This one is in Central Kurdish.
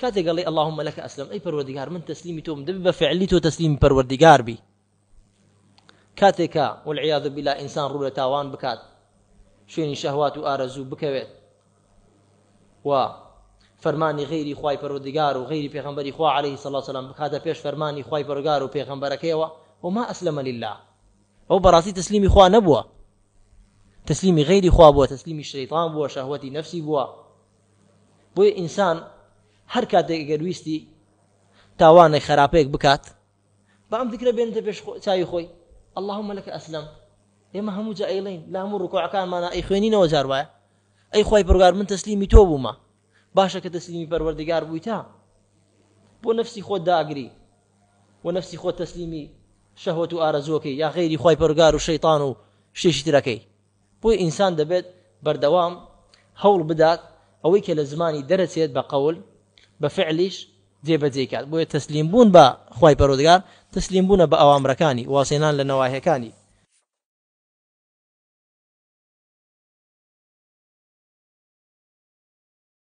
کاتێک ئەڵێی اللهم لك اسلم ئەی پەروەردگار من تەسلیمی تۆم دەبێ بە فعلی تۆ تەسلیمی پەروەردگار بی کاتێکە والعیاذ بالله ئینسان ڕوو لە تاوان بکات شوێنی شەهوات و ئارەزوو بکەوێت و فەرمانی غەیری خوای پەروەردگار و غەیری پێغەمبەری خوا عەلەیهی سەڵات سەلام بکاتە پێش فەرمانی خوای پەروەردگار و پێغەمبەرەکەیەوە وما ئەسلەمە لله ئەو بەڕاستی تەسلیمی خوا نەبووە تەسلیمی غەیری خوا بووە تەسلیمی شەیطان بووە شەهوەتی نەفسی بووە بۆیە ئینسان هەر کاتێک گەر ویستی تاوانێک خراپەیەک بکات با ئەم ذکرە بێنێتە پێش چاوی خۆی اللهم لك ئەسلم ئێمە هەموو جا ئەیڵێین لە هەموو ڕکوعەکانمانە ئەیخوێنینەوە جار وایە ئەی خوای پەروەردگار من تەسلیمی تۆ بوومە باشە کە تەسلیمی پەروەردگار بوویتە بۆ نەفسی خۆت داگری و نەفسی خۆت تەسلیمی شەهوەت و ئارەزووەکەی یا غەیری خوای پەروەردگار و شەیتان و شتێکی ترەکەی بۆیە ئینسان دەبێت بەردەوام هەوڵ بدات ئەوەی کە لە زمانی دەرەچێت بە قەول بە فعلیش جێبەجێی کات بۆیە تەسلیم بوون بە خوای پەروەردگار تەسلیم بوونە بە ئەوامرەکانی وازهێنان لە نەواهیەکانی.